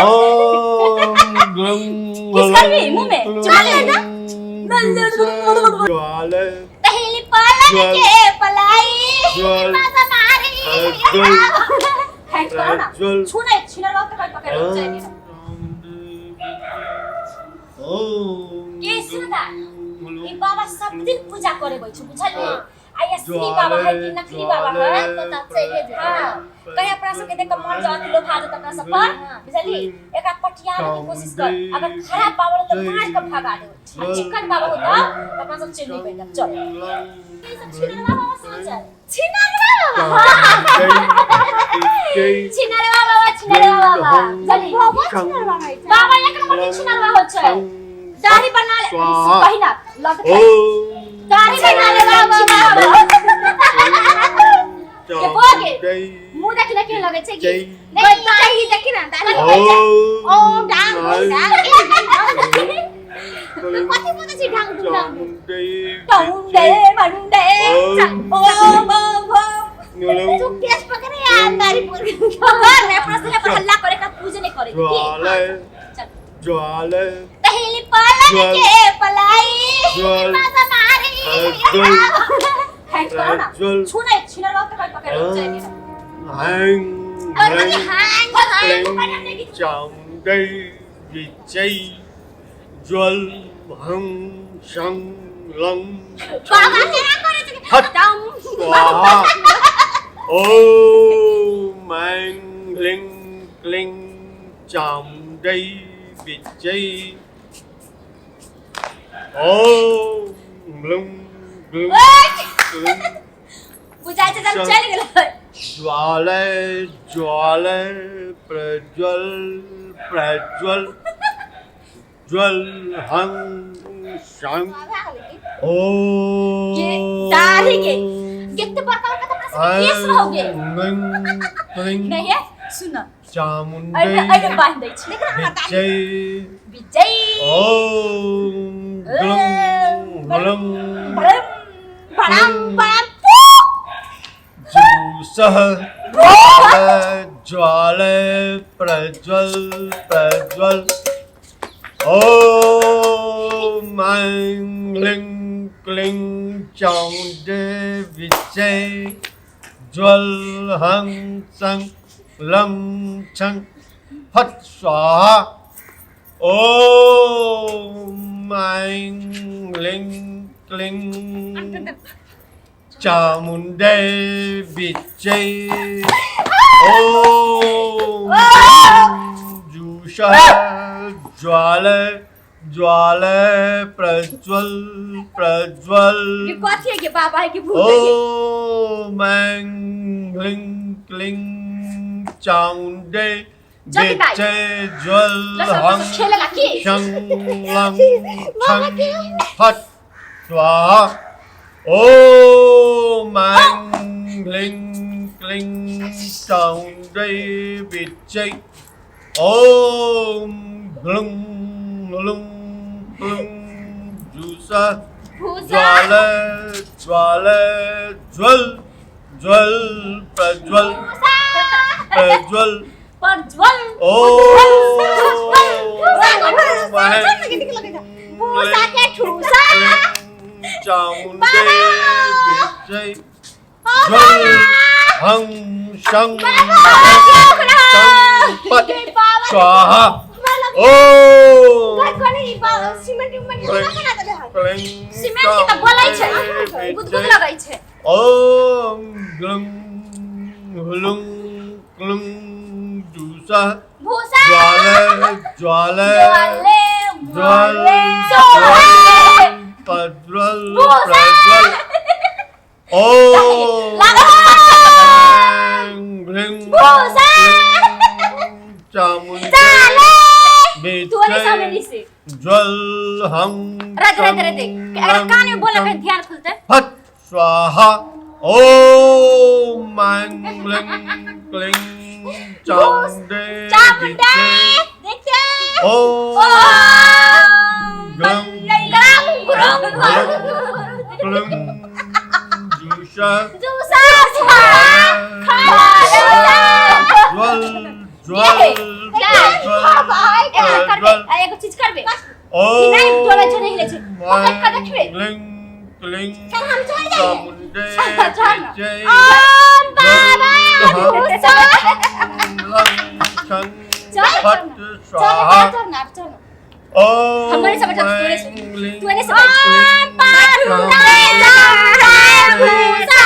ओम glum किस करबी मुंह में चुमा ले ना। ज्वाले पहली पलक के पलाई ज्वल माता मारी प्रज्वल हैट करो ना। प्रज्वल छूने छिनर वक्त कहीं पकड़ लो चाहिए। ओम के सुन ना, ई बाबा सब दिन पूजा करे गई छु बुझल आ ये असली बाबा है कि नकली बाबा है पता चलिए जेतै। हाँ, कहीं अपना सबके देख के मन जात लोभा जात अपना सब पर, बुझली? एकरा पटियावे के कोशिश कर। अगर खराब बाबा हो तो मार के भगा दे, आ चिकन बाबा हो तो अपना सब चल नहीं पैदा। चल, ई सब छिनरवा बाबा से चल। छिनरवा बाबा। छिनरवा बाबा, छिनरवा बाबा, बुझली? बाबा छिनरवा होइ छै। बाबा एक नंबर के छिनरवा हो छै। दाढ़ी बना ले पहिना लग दाढ़ी बना ले बाबा के बोगे मुंह देखि ना केहन लगै छै कि नहीं, दाढ़ी देखी ना, दाढ़ी। ओम डांग डुंग डांग। तो कथी बोलै छी ढांग डुंग डांग डुंग? टौंडे मंडे ओम ओम ओम। तू केस पकड़े यार, दाढ़ी पकड़। पकड़ ने अपना से पर हल्ला करे का पूजे नहीं करे की। ज्वाले चल। ज्वाले पहली पलक ज्वल के पलाई ज्वल माता मारी। प्रज्वल हैट करो ना। प्रज्वल छूने छिनरवा के कहीं पकड़ लो चाहिए। हैंग और कथी हांग हांग? चामुंडे विजय ज्वल हं शं लं बाबा केना करै छै? हट। डम। स्वाहा। ओम ऐं ह्लीं क्लीं चामुंडे विजय ओम ग्लुं ग्लुं ग्लुं। बुझाइ छै जब चलि गेलै। ज्वाले ज्वाले प्रज्वल प्रज्वल ज्वल हं शं ओम के दाढ़ी के केते बड़का बड़का तो अपना सब केस रहोगे। क्लीं नहीं है, सुन। चामुंडे अरे अरे, बांध दै छी। देख ना हमरा दाढ़ी। विजय विजय ओम ग्लुं ग्लुं बड़म बड़म बड़म। जूसः ज्वाल ज्वाल प्रज्वल प्रज्वल ओम ऐं ह्लीं क्लीं चामुंडे विजय ज्वल हं सं लं छं फट स्वाहा। ओम ऐं ह्लीं क्लीं चामुंडे विजय ओम जूषः ज्वाल ज्वाल प्रज्वल प्रज्वल। ये कथी है के बाबा है कि भूत है के? ओम ऐं ह्लीं क्लीं चामुंडे जल्दी दाई। विजय ज्वल लस हं खेले ला की शं लं छं फट स्वाहा। ओम ऐं ह्लीं क्लीं चामुंडे विजय ओम ग्लुं ग्लुं ग्लुं जूसा भूसा। ज्वाल ज्वाल ज्वल ज्वल प्रज्वल प्रज्वल प्रज्वल। ओम भूसा के ठूसा। चामुंडे विजय ज्वल हं शं लं पट स्वाहा। ओम कनी सिमेंट उमेंट केना बना देले हन? क्लीं सीमेंट के तऽ गलै छै, गुदगुद लगै छै। ओम ग्लुं ग्लुं ग्लुं जूसा भूसा। ज्वाल ज्वाल ज्वाले ज्वल ज्वाले प्रज्वल भूसा। प्रज्वल ओम ह्लीं भूसा। चामुंडे तू वाले सामने विजय से ज्वल हं रख रख रख देख, अगर कान में बोला कहीं ध्यान खुलते। फट स्वाहा। ओम ऐं ह्लीं क्लीं चामुंडे चामुंडे विजय देखिए। ओम ग्लुं ग्राम ग्राम क्लुं जूषा जूसा खा ज्वल प्रज्वल बाबा एना करबे आ एगो चीज करबे ओम नहीं डोले छै, नहीं हिले छै। पकड़ के देखबे। क्लिंग क्लिंग चल, हम चल जाइए। चामुंडे चल ना। जय ओम बाबा भूसा चल चल, फट चल स्वाहा चल ना चल ओम हमरे से बैठल, तोरे से। क्लिंग तू एने से बैठ। क्लिंग भूसा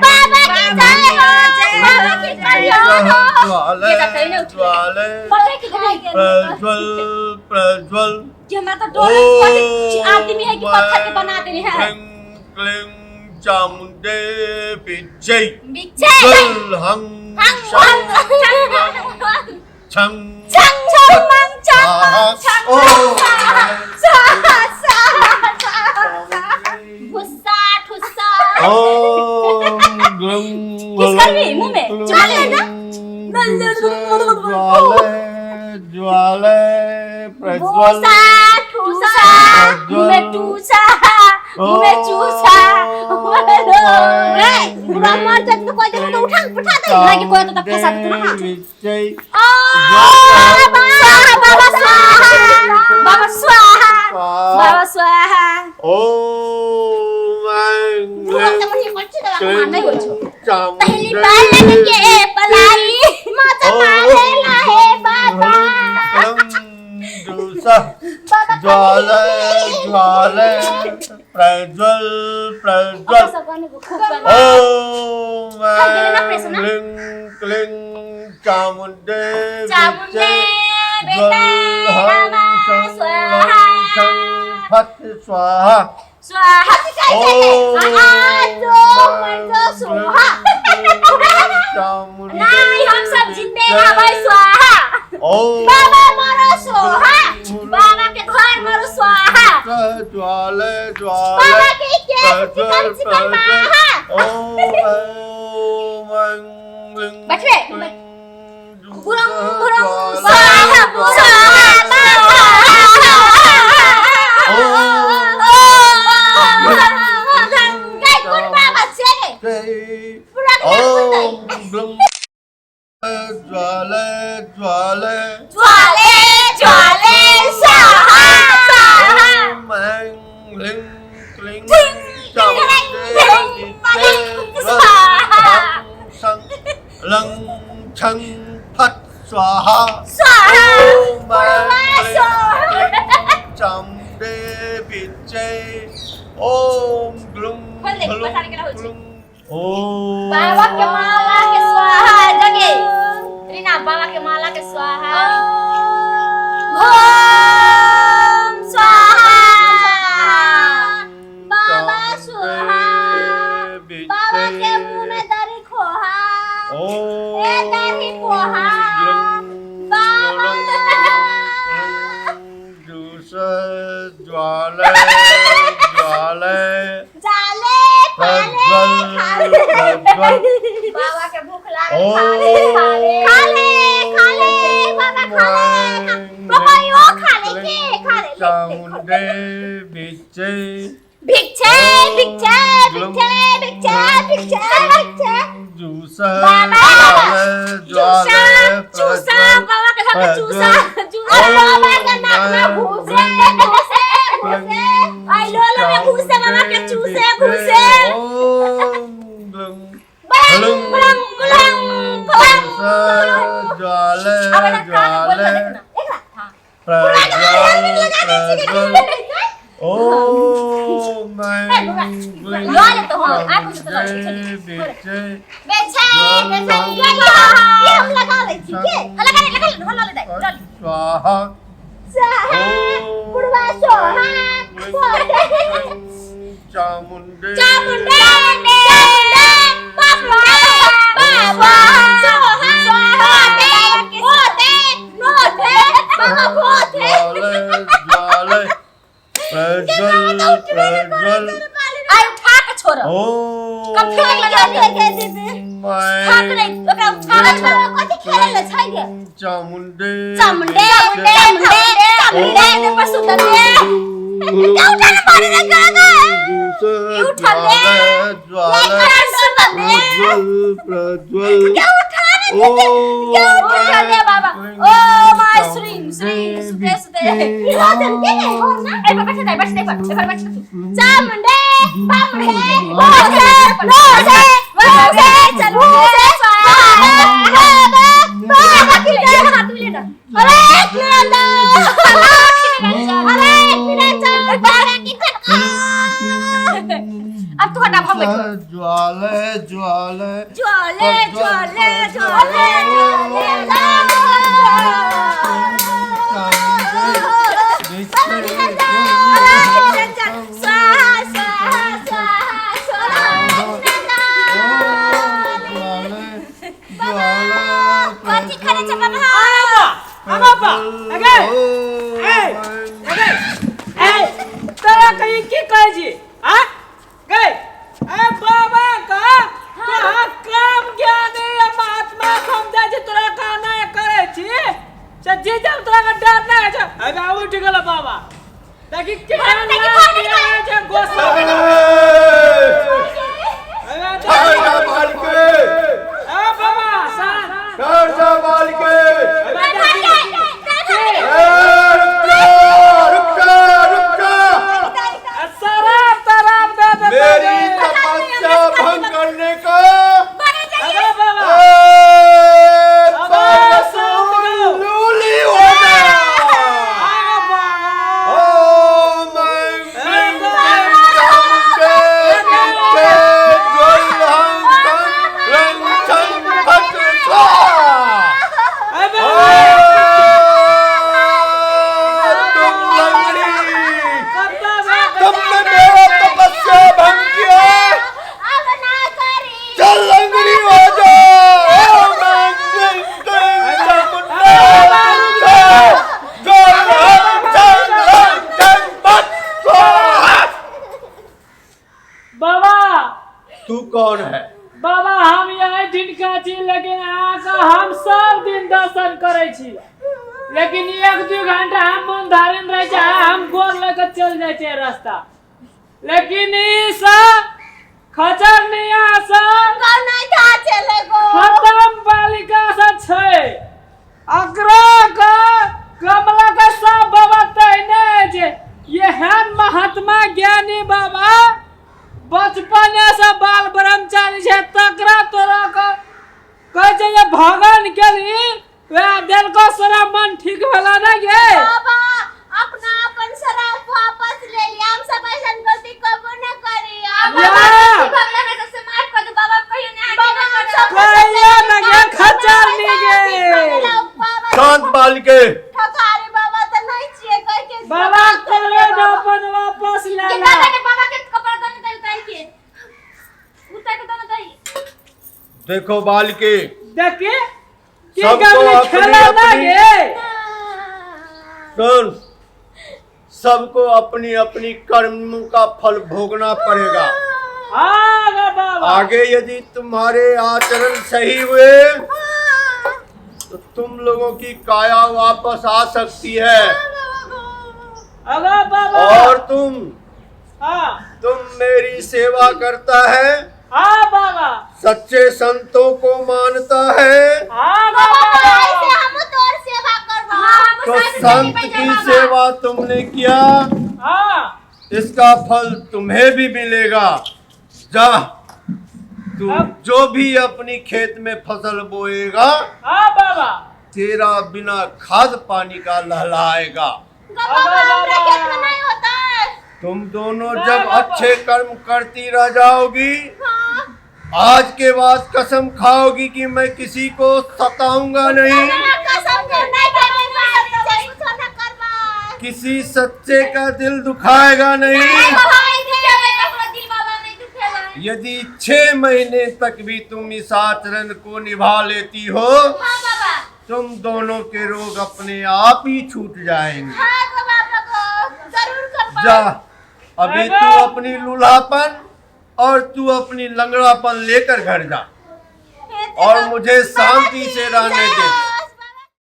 बाबा की जय हो, बाबा की कल्याण हो। ज्वाले ये तो कहीं नहीं उठले। ज्वाले पता कि नहीं प्रज्वल प्रज्वल जे हमरा तो डर है आदमी है कि पत्थर के बना देने है। क्लिंग क्लिंग चामुंडे विजय बिच्छे ज्वल हंग शंग छंग छंग छंग मंग छंग स्वाहा। छंग ओम स्वाहा स्वाहा भुस्सा ठुस्सा। ओम ग्लुं किस करबी मुंह में? चुमा ले ना। ज्वाले ज्वाले प्रज्वल भूसा ठुसा मुंह में टूसा मुंह में चूसा। ए बुढ़ा मर जाए तो कोई देखो तो उठा उठा दे। ना कि कोई तो तब फंसा देते ना। विजय बाबा बाबा स्वाहा बाबा स्वाहा बाबा स्वाहा। ओम बुढ़ा तो मुझे कुछ दवा नहीं होइ छौ। चामुंडे पहली बालक के पलाई माता मारे लाहे बाबा। बाबा ज्वाले ज्वाले प्रज्वल प्रज्वल ओम खा गेलै ना प्रेस ना? क्लिंग क्लिंग चामुंडे चामुंडे ज्वल बेटा हं नमः शं स्वाहा लं शं फट स्वाहा स्वाहा। ओम आज मर सोहा। चामुंडे नहीं हम सब जिंदे रहबै स्वाहा। ओम बाबा मरो सोहा। बाबा के घर मरो स्वाहा। ज्वाले ज्वाले बाबा के केस चिकन चिकन माहा। ओम ओम क्लिंग बैठबे? क्लिंग बुरम बुरम ज्वाले, स्वाहा स्वाहा। गई कोन बाबा छे गे पूरा के ओम ब्लुम ज्वाले ज्वाले ज्वाले ज्वाले स्वाहा स्वाहा। ओम ऐं क्लिंग क्लिंग चामुंडे स्वाहा। शं लं छं फट स्वाहा स्वाहा। ओम ऐं क्लिंग चामुंडे विजय ओम ग्लुम खोल दे, ग्लुम पता नहीं केना होइ छै। ग्लुम ओम बाबा के माला के स्वाहा जगे रीना बाबा के माला के स्वाहा। ओम स्वाहा बाबा सोहा। बाबा के मुंह में दरी खोहा। ओम ए दही पोहा। बाबा ज्वाले ज्वाले जाले पाले प्रज्वल प्रज्वल बाबा के भूख लागल। ओम खा ले खा ले खा ले बाबा खा ले बाबा यो खा ले के खा ले ले, ले। चामुंडे विजय भिक्षे भिक्षे भिक्षे भिक्षे भिक्षे भिक्षे जूसा बाबा ज्वाले चूसा ज्वाले चूसा प्रज्वल बाबा के घर में चूसा चूसा। अरे बाबा के नाक में घुसे घुसे घुसे। आई लोलो में घुसे बाबा के चूसे घुसे। ओम ग्लुम बलंग बलंग बलंग बलंग। ज्वाले अब ना कान बोल ज्वाले देख ना हां प्रज्वल प्रज्वल ओम लो ले तो हां आ कुछ तो लो विजय बेछे बेछे ये हम लगा ले छी के लगा ले लगा ले लगा ले चल स्वाहा स्वाहा बुढ़वा सोहा। चामुंडे चामुंडे बाबा बाबा सोहा सोहा होते नोते बाबा होते ज्वाले ज्वाले प्रज्वल प्रज्वल आई उठा के छोड़ ओम कब फेर लगा के दीदी थाक नहीं ओकरा उठा के छोड़ कथी खेले ले छै गे चामुंडे चामुंडे चामुंडे चामुंडे ने पर सुतल दे उठा ना मारे ना गागा। उठा ले। ज्वाले कर सुतल दे प्रज्वल प्रज्वल क्या उठा रे ओ उठा दे बाबा ओ my Shri Shri सुते सुते रोजन के ने हो ना ए पर बैठ जा बैठ जा पर पर बैठ चामुंडे बामुंडे भोसे लोसे वोसे चलूसे स्वाहा बाबा बाबा की ले हाथ में लेना अरे निरंजन अरे निरंजन बाबा की खटका अब तू हटा हम बैठो ज्वाले ज्वाले ज्वाले ज्वाले ज्वाले स्वाहा स्वाहा स्वाहा स्वाहा कथी करे छै बाबा बाबा अगे ए अगे ए तोरा कहीं की कहै छी आ गए ए बाबा का तोरा काम ज्ञान या महात्मा समझा छी तोरा का नहीं करे छी से जे जब तोरा का डर नहीं छै अबे उठ गेल बाबा देखी केहन लाज छै गोसा अबे ए बाबा शांत अबे देखी शराब तराब दे दे मेरी तपस्या भंग करने का अबे बाबा लूली हो गया आ बाबा ओम ऐं क्लीं चामुंडे विच्चे ज्वलहं तं रं छं फट् स्वाहा। अबे ओ, तुम लंगड़ी, कत्ता बे तुमने मेरा तपस्या भंग किया। अब ना करी चल लंगड़ी हो जा। ओम ऐं क्लीं क्लीं चामुंडे विच्चे ज्वलहं तं रं छं फट् स्वाहा। बाबा तू कौन है? बाबा हम यही ठिनका छी लेकिन अहाँके हम सब दिन दर्शन करै छी लेकिन एक दू घंटा हम मन धारण रहै छै हम गोर लऽ कऽ चलि जाइ छै रास्ता लेकिन ई सब खचर निया सब कल नहीं था चले गो खतम बालिका सब छै अकरा के कमला के सब बाबा तहने छै एहन महात्मा ज्ञानी बाबा बचपने से बाल ब्रह्मचारी छै तकरा तोरा के कहै छै जे भगवान केली वएह देलको सारा मन ठीक भेला ने गे बाबा अपना अपन शराब वापस ले लिया हम सब ऐसा गलती कबो न करी अब या। भगला में सबसे माफ कर दो बाबा कहियो ना बाबा हम सब कहियो न गे, खच्चर नी गे। शांत बालिके, ठकारे बाबा त नहीं छिए कह के बाबा कहले न अपन वापस ले के ला दादा के बाबा के कपड़ा दोनों दई उतार के उतार के दोनों दई देखो बालिके, देखी की सबको गमली अपनी खेला ना अपनी- गे सुन, सबको अपनी अपनी कर्म का फल भोगना पड़ेगा। हाँ गे बाबा आगे यदि तुम्हारे आचरण सही हुए तो तुम लोगों की काया वापस आ सकती है अगर बाबा और तुम हाँ तुम मेरी सेवा करता है, हाँ बाबा सच्चे संतों को मानता है, हाँ बाबा बाबा ऐसे हम तोर सेवा करबो हां तो संत की सेवा तुमने किया, हाँ इसका फल तुम्हें भी मिलेगा। जा, तू जो भी अपनी खेत में फसल बोएगा हाँ बाबा तेरा बिना खाद पानी का लहलाएगा। बाबा हमरा खेत में नहीं होता है। तुम दोनों जब अच्छे कर्म करती रह जाओगी, हाँ आज के बाद कसम खाओगी कि मैं किसी को सताऊंगा नहीं, बाबा कसम के नहीं करबे कुछ ना करबा किसी सच्चे का दिल दुखाएगा नहीं। बाबा नहीं दुखेला दिल बाबा नहीं दुखेला यदि 6 महीने तक भी तुम इस आचरण को निभा लेती हो, हां बाबा तुम दोनों के रोग अपने आप ही छूट जाएंगे। हाँ तो बाबा को जरूर करबा। जा, अभी तू अपनी लूल्हापन और तू अपनी लंगड़ापन लेकर घर जा और मुझे शांति से रहने दे।